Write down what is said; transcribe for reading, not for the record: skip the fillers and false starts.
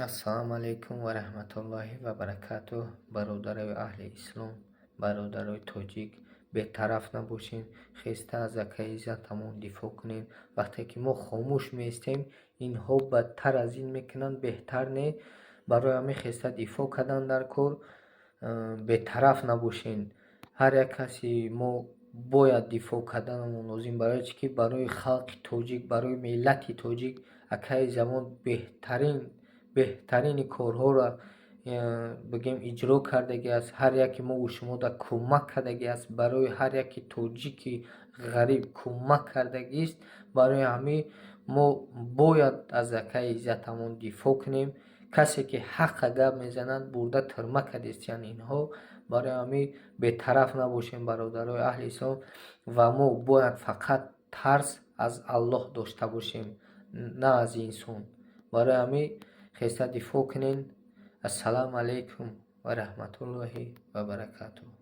Ассалому алайкум ва раҳматуллоҳи ва баракатуҳ. Бародарои аҳли ислом, бародарои тоҷик, бетараф набошем, хеста аз акаи Иззатамон дифоъ кунем. Вақте ки мо хомӯш меистем, инҳо бадтар аз ин мекунанд, беҳтар не. Барои ҳамин хеста дифоъ кардан дар кор, бетараф набошен. Ҳар як каси мо бояд дифоъ карданамон лозим. Барои чӣ ки барои халқи тоҷик, барои миллати тоҷик акаи Замон беҳтарин, беҳтарини корҳоро, бигем, иҷро кардагиаст. Ҳар яке мову шумода кӯмак кардагиаст, барои ҳар яки тоҷики ғариб кӯмак кардагист. Барои ҳамин мо бояд аз акаи Иззатамон дифоъ кунем. Касе ки ҳаққа гап мезанад, бурда тюрьма кардистиянд инҳо. Барои ҳамин бетараф набошем, бародарои аҳли ислом, ва мо бояд фақат тарс аз Аллоҳ дошта бошем, на аз инсон. Барои ҳамин хеста дифоъ кунен. Ассалому алайкум ва раҳматуллоҳи ва баракатуҳ.